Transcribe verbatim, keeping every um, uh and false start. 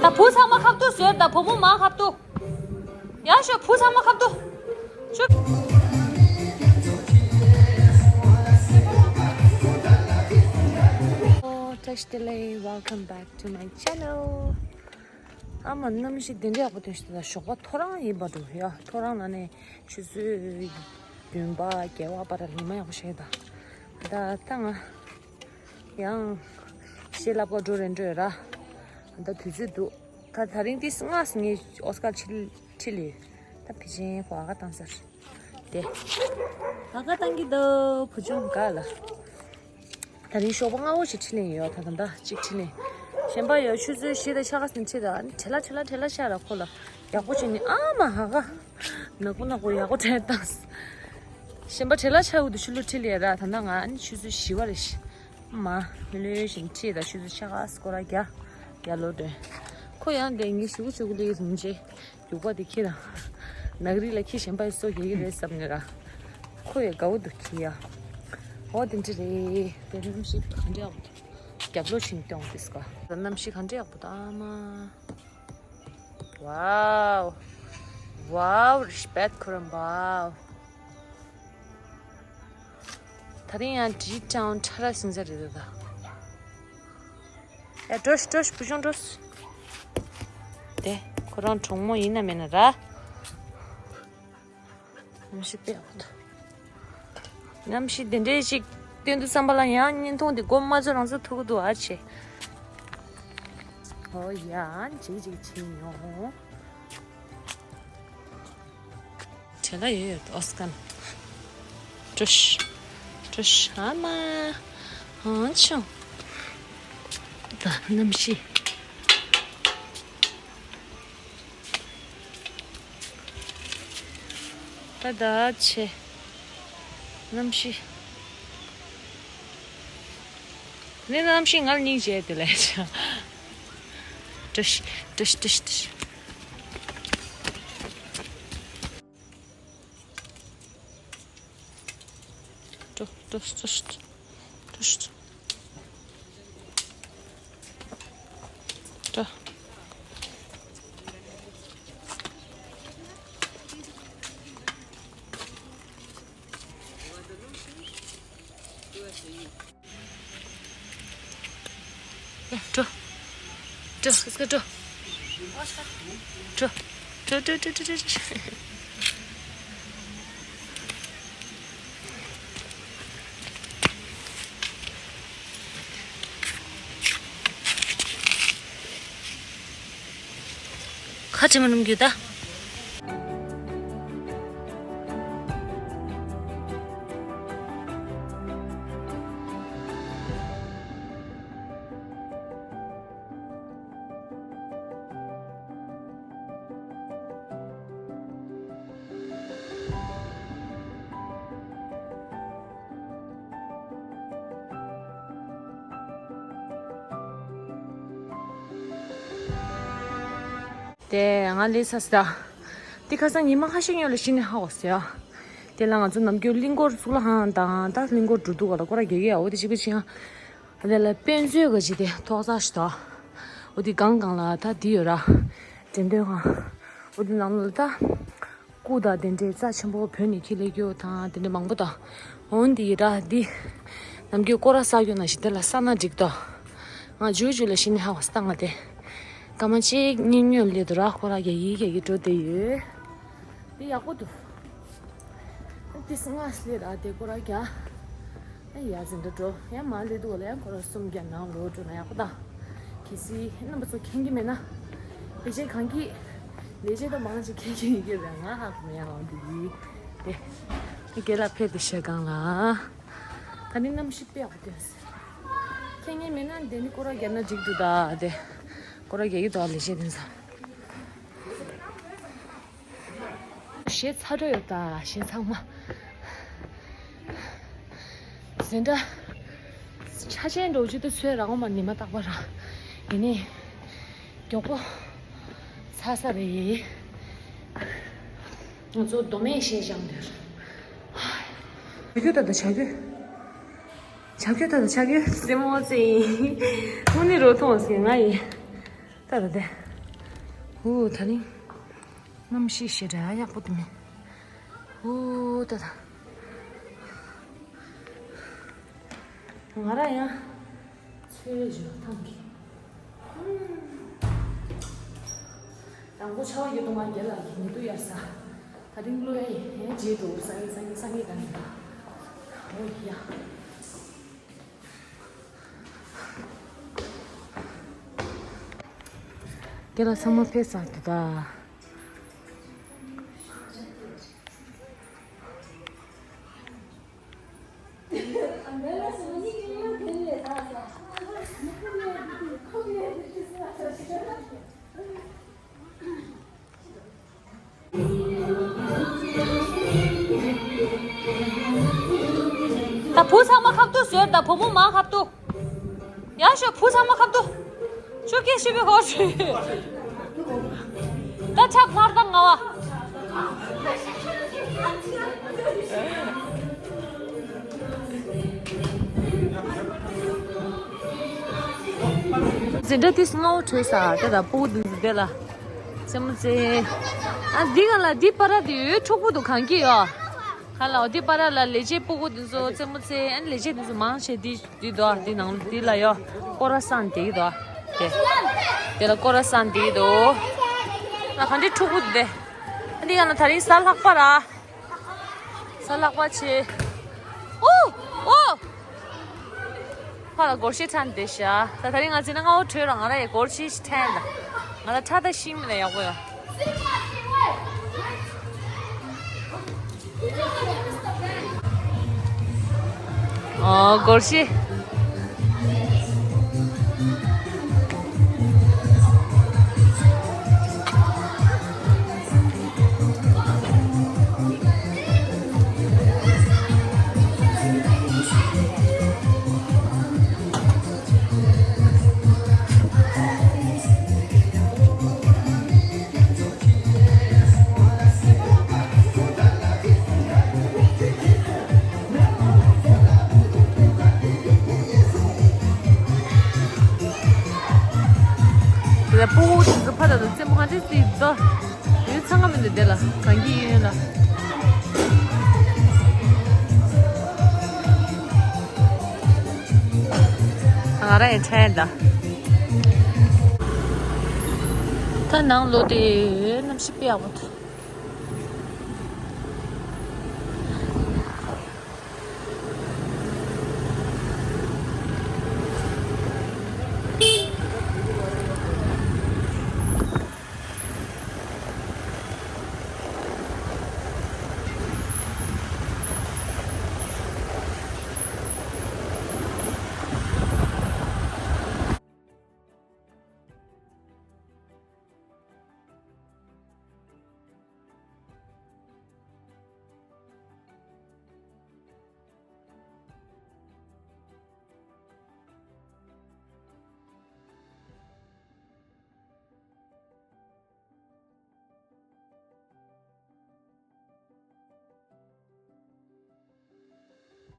ད་བུ་ཚང་མ་ཁ་ཐུག་བཟོས། ད་བུ་མོ་མ་ཁ་ཐུག་ཡག་ཤོག་བུ་ཚང་མ་ཁ་ཐུག་ཤོག་བཀྲ་ཤིས་བདེ་ལེགས། Welcome back to my channel. ཨ་མ་གནམ་གཤིས་དེ་འདྲ་ཡག་པོ་ཐོན་ཤག་ད་ཞོགས་པ་ཐོ་རངས་ཡིན་པ་འདུག་ཡ། ཐོ་རངས་ན་ནས་ཆུ་ཚོད་བདུན་པ་བརྒྱད་པ་བར་ལ་ཉི་མ་ཡག་པོ་ཞིག་ད། ད་ད་ང་ཡང་ཤེས་ལབ་ག་འགྲོ་རན་འགྲོ་ཡོད་ར། ད་དུས་ཚོད་འདུག་ད་ད་རིང་ཏིས་སྔ་སེ་ངས་ཨོ་སི་ཀར་ཕྱིར་ཕྱིར་ལས་ད་ཕི་ཆེན་ཁོ་ཨ་ཁ་བཏང་ཟེར། དེ་ཨ་ཁ་བཏང་གི་འདུག་བུ་ཆུང་ག་ལ། ད་རིང་ཞོགས་པ་སྔ་བོ་ཞིག་ཕྱིར་ལེན་ཡོད། ད་ད་ད་གཅིག་ཕྱིར་ལེན། གཞན་པ་ཡོད་ཆུ་ཚོད་བཞི་དང་ཕྱེད་ཀ་ཙམ་ཕྱིར་ད་བྲེལ་ལ་བྲེལ་ལ་བྲེལ་ལ་ཤར་ར་ཁོ་ལ་ཡག་པོ་བྱས་ནས་ཨ་མ་ཧ་ག་ནག་པོ་ནག་པོ་ཡག་པོ་བྲེལ་བཏང་། གཞན་པ་བྲེལ་ལ་ཤར་འུ་དུ་ཆུ་ལུ་ཕྱིར་ལེན་ར། ད་ད་ང་ཨ་ནི་ཆུ་ཚོད་བཞི་བ་རེད་ཤི། མ་མི་ལོས་བཞིན་ཁྲིད་ད་ཆུ་ཚོད་ཆ་ག་སྐོར་ར་རྒྱ་རྒྱ་ལོ་དོན། ཁོ་ཡང་དེ་ངའི་ཞུ་གུ་ཆུ་གུ་ལི་རིན་ཆེ་རྒྱུག་པ་དེ་ཁྱི་དང་ནག་རིགས་ལ་ཁྱི་གཞན་པ་ཡི་སོ་རྒྱག་གི་རེད་བསམ་ནས་ར། ཁོ་ཡི་དགའ་བོ་འདུག་ཁྱི་ཡ། འོ་དེ་འདྲ་རེད། དེ་གནམ་གཤིས་ག་འདྲ་ཡག་པོ་འདུག་རྒྱབ་ལོགས་ཕྱིན་སྟོང་དེ་སྐོར་གནམ་གཤིས་ག་འདྲ་ཡག་པོ་འདུག་ཨ་མ། Wow. Wow, respect ཁོ་རང་wow. ད་རིང་ཡང་ཌི་ཊའུན་ཁྲ་ར་སིང་ས་རེད་ད། ཡ་འགྲོ་ཤི་འགྲོ་ཤི་བུ་ཆུང་འགྲོ་ཤི། དེ་ཁོ་རང་གྲོགས་མོ་ཡིན་ན་མེད་ན་ར། གནམ་གཤིས་དཔེ་ཡག་པོ་འདུག་གནམ་གཤིས་དེ་འདྲའི་ཞིག་སྟོན་དུས་བསམ་པ་ལ་ཡང་བརྙན་ཐུང་དེ་མགོ་མ་ཚོས་རང་ཚོ་ཐུག་གི་འདུག་ཨ་ཆེ། ཨོ་ཡ་ཅིག་ཅིག་བྱེད་མྱོང་། བྲེལ་ལ་ཡོད་ཡོད་ཨོ་སི་ཀན། ཀྲུཤ། ཀྲུཤ་ཨ་མ། ཧང་ཆུང་། ད་གནམ་གཤིས། ད་ད་ཆེ། གནམ་གཤིས། ནི་གནམ་གཤིས་ངར་སྙིང་རྗེ་དེ་ལས་ཆ། ཀྲུཤ། ཀྲུཤ་ཀྲུཤ་ཀྲུཤ། ཀྲོ་ཀྲོ་ཀྲོ་ཀྲོ། འགྲོ། འགྲོ། ལེ་ཊི་གོ་འགྲོ། འགྲོ། འགྲོ་འགྲོ་འགྲོ་འགྲོ་འགྲོ། ཁ་ཆེ་མ་ནུམ་རྒྱུ་ད། དེ་ང་ལས་ས་ས། དེ་ཁ་སང་ཉི་མ་ཁ་ཤས་སྔོན་ལ་གཞི་ནས་ཧ་གོ་ཟེར་ཡ། དེ་ལ་ང་ཚོ་ནམ་རྒྱུན་གླིང་སྐོར་གཙུག་ལག་ཁང་དང་ད་གླིང་སྐོར་འགྲོ་འདུག་ག་ལ་སྐོར་ར་རྒྱག་གི་ཡ། འོ་དེ་གཅིག་པ་ཅི་ཡང་། དེ་ལ་དཔེ་མཛོད་ག་ཅི་དེ་ཐོག་ས་ཞིག་ད། འོ་དེ་སྒང་སྒང་ལ་ད་དེ་ཡོད་ར། འགྲེམས་སྟོན་ཁང་། འོ་དེ་ནང་ལ་ད། སྐུ་དང་དེ་འདྲའི་རྩ་ཆེན་པོ་བོད་ནས་འཁྱེར་སླེབས་རྒྱུ་དང་དེ་འདྲ་མང་པོ་དང་། འོན་ཏེ་ཡི་ར་འདི། ནམ་རྒྱུན་སྐོར་ར་ས་རྒྱུ་ན་ཞིག་དེ་ལ་ས་ན་འགྲིག་ཏོ། ང་ཇུ་ཇུ་ལ་ཤི་ནི་ཧ་བ་སྟ་ང་དེ། སྐར་མ་གཅིག་གཉིས་སྔོན་སླེབས་དུ་ར་སྐོར་ར་རྒྱག་ཡིག་རྒྱག་གི་འགྲོ་བསྡད་ཡོད། འདི་ཡག་པོ་འདུག་འདི་སྔ་སླེབས་ར་དེ་སྐོར་ར་རྒྱག་ཨ་ཡ་ཟིན་འདྲ་འགྲོ་ཡང་མ་སླེབས་འདུག་ལ་ཡང་སྐོར་ར་གསུམ་རྒྱག་ནང་ལོག་འགྲོ་ན་ཡག་པོ་དང་། གལ་སྲིད་རྣམ་པ་ཚོ་མཁྱེན་གྱི་མེད་ན། ལས་བྱེད་གང་གིས། ལས་བྱེད་དང་མང་ཆེ་མཁྱེན་གྱི་ཡོད་ཀྱི་རེད་ང་ཧ་གོ་མེད་ཡང་འོང་དེ་ཡིན། དེ། དེ་རྒན་ལགས་ཕེབས་ཏེ་ཞལ་གང་ལ། ད་ནི་གནམ་གཤིས་དཔེ་ཡག་པོ་སྟོན་སོང་། མཁྱེན་གྱི་མེད་ན་དེ་ནི་སྐོར་ར་རྒྱག་ན་འགྲིག་འདུག་ད་དེ། སྐོར་ར་རྒྱག་གི་འདུག་ལས་བྱེད་དེ་ཚོ། གཞས་ཚར་འགྲོ་ཡོད་ད་གཞས་ཚང་མ། ཟིན་འདྲ། ཆ་ཆེན་འགྲོ་རྒྱུ་དུ་ཚོད་རང་མ་ཉི་མ་རྟག་པ་རང་། ཡིན་ནི། མགྱོགས་པོ། ཚར་ས་རེད། ང་ཚོ་མདོ་སྨད་གཞས་བཞེངས་འདིར། བྱ་རྒྱུ་ད་ད་བྱ་རྒྱུ། བྱ་རྒྱུ་ད་ད་བྱ་རྒྱུ་སེ་མོ་ཙེ་ཡིན། དངོས་གནས་རོ་མཐོང་ཟེར་ང་ཡིན། ད་ད་དེ། ཨོ་ད་རིང་གནམ་གཤིས་ཞེ་དྲག་ཡག་པོ་དེ་མིན། ཨོ་ད་ད། ང་རང་ཡང་ཚོད་བྱོས་ཐང་གི། དང་པོ་ཆར་པ་ཡོད་དུས་ང་རྒན་ལགས་ཀྱི་ཉེ་དུ་ཡར་ཟ། ད་རིང་གློ་ཡ་ཡི་ཧན་རྗེས་འགྲོ་སང་ཉིན་སང་ཉིན་སང་ཉིན་ག་ནས་ད། ཨོ་ཡ། རྒན་ལགས་ཚང་མ་ཕེབས་ཚར་འདུག་ད། ད་བུ་ཚང་མ་ཁ་ཐུག་ཟེར། ད་བུ་མོ་མ་ཁ་ཐུག་ཡག་ཤོས་བུ་ཚང་མ་ཁ་ཐུག་ཆུ་སྐྱེས་ཤི་བའི་ཧོ་ཤི། ད་ཆག་མར་དང་ང་བ། འཛིན་གྲྭ་དེ་སྔ་བོ་བྲོས་ས་དེ་ལ་སྤུ་གུ་འདི་འདི་ལ་རྩེད་མོ་རྩེ། ཨ་འདི་ག་ལ་འདི་པ་ར་དེ་ཡོད་ཕྲུ་གུ་འདུག་གང་གི་ཡོད། ཧ་ལ་འོ་འདི་པ་ར་ལ་ལས་བྱེད་སྤུ་གུ་འདི་ཚོ་རྩེད་མོ་རྩེ། ཨ་ནི་ལས་བྱེད་འདི་ཚོ་མང་ཆེ་འདི་འདི་འདུག་འདི་ནང་འདི་ལ་ཡོད། སྐོར་ར་སང་འདི་འདུག་དེ་དེ་ལ་སྐོར་ར་སང་འདི་འདུག་ཨ་ག་འདི་ཕྲུ་གུ་འདི། ཨ་འདི་ག་ལ་ད་རིང་གཟའ་ལྷག་པ་ར། གཟའ་ལྷག་པ་ཆེ། ཨོ། ཨོ། ཕ་ལ་སྒོར་གཞས་འཁྲབ་བསྡད་ཤག་ད་ད་རིང་ང་ཚོ་ན་སྔ་བོ་བྲོས་ར། ང་ར་ཡི་སྒོར་གཞས་ཤིག་འཁྲབ་ཡིན་ད། ང་ལ་འཁྲབ་ད་ཤེས་མིན་ན་ཡག་པོ་ཡོད། ཨོ་སྒོར་གཞས། དེ་ལ་སྤུ་གུ་དེ་ཚོ་ཕ་ད་དུང་རྩེད་མོ་ག་འདྲ་རྩེ་འདུག་ཡུན་ཚང་ག་མི་འདུག་དེ་ལ་གངས་སྐྱིད་གཡས་གཡོན་ལ། ང་རང་ཡང་འཁྲབ་ཡིན་ད། ད་ནང་ལོགས་དེ་གནམ་གཤིས་དཔེ་ཡག་པོ་འདུག